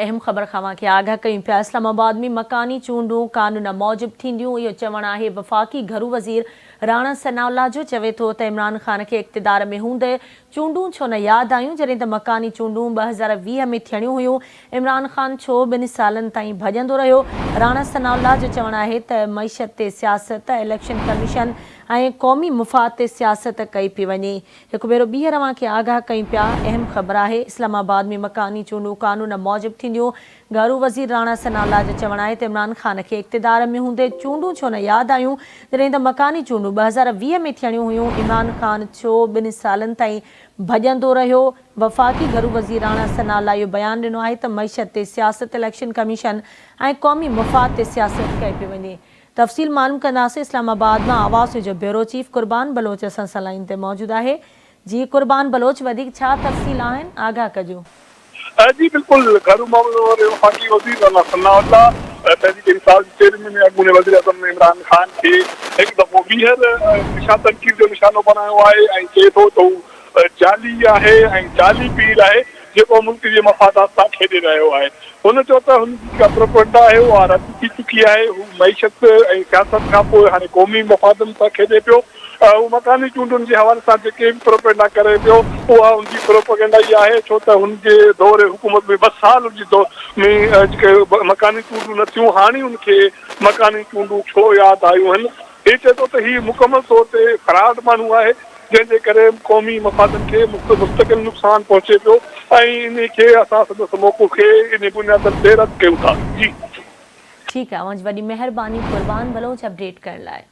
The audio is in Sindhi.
اهم خبر کان اوهان کي آگاهه ڪيون پيا، اسلام آباد ۾ مڪاني چونڊون قانون موجب ٿينديون، اهو چوڻ آهي وفاقي گهرو وزير راڻا ثناء الله جو، چوي ٿو ته عمران خان کي اقتدار ۾ هوندي چونڊون ڇو نه ياد آيون، جڏهن ته مڪاني چونڊون 2020 ۾ ٿيڻيون هيون، عمران خان ڇو ٻن سالن تائين ڀڄندو رهيو، راڻا ثناء الله جو چوڻ آهي ته معيشت تي سياست، اليڪشن ڪميشن ۽ قومي مفاد تي سياست ڪئي پئي وڃي. هڪ ڀيرو ٻيهر اوهان کي آگاهه ڪيون پيا، اهم خبر آهي، اسلام آباد ۾ مڪاني چونڊون قانون موجب ٿينديون، گهرو وزير راڻا ثناء الله جو چوڻ آهي ته عمران خان کي اقتدار ۾ هوندي چونڊون ڇو نه ياد آيون، جڏهن ته مڪاني چونڊون 2020 ۾ ٿيڻيون هيون، عمران خان ڇو ٻن سالن تائين ڀڄندو رهيو، وفاقي گهرو وزير راڻا ثناء الله اهو بيان ڏنو آهي ته معيشت تي سياست اليڪشن ڪميشن ۽ قومي مفاد تي سياست ڪئي پئي وڃي. تفصيل معلوم ڪنداسين اسلام آباد مان آواز نيوز جو بيورو چيف قربان بلوچ اسان سان لائين تي موجود آهي جي قربان بلوچ وڌيڪ ڇا تفصيل آهن آگاهه ڪجو. جي بلڪل گهرو معاملن واري وفاقي وزير رانا ثناء الله تحريڪ انصاف جي چيئرمين ۽ اڳوڻي وزيراعظم عمران خان کي هڪ دفعو ٻيهر نشان تنقيد جو نشانو بڻايو آهي ۽ چئي ٿو ته هو جعلي آهي ۽ جعلي پير آهي جيڪو ملڪ جي مفادات سان کيڏي رهيو آهي. هن چيو ته هن جي جيڪا پروپيگنڊا آهي اها رد ٿي چڪي آهي، هو معيشت ۽ سياست کان پوء هاڻي قومي مفادن سان کيڏي پيو، هو مڪاني چونڊن جي حوالي سان جيڪي به پروپيگنڊا ڪري پيو اها هن جي پروپيگنڊا ئي آهي ڇو ته هن جي دور حڪومت ۾ ٻه سال هن جي دور ۾ جيڪي مڪاني چونڊون نه ٿيون هاڻي هن کي مڪاني چونڊون ڇو ياد آيون آهن. هي چئي ٿو ته هي مڪمل طور تي فراڊ ماڻهو آهي جنهن جي ڪري قومي مفادن کي مستقل نقصان پهچي پيو ۽ انهي کي اسان سندس موقف کي انهي بنيادن تي رد ڪيون ٿا. جي. ٺيڪ آهي اوهان جي وڏي مهرباني قربان بلوچ اپڊيٽ ڪرڻ لاء.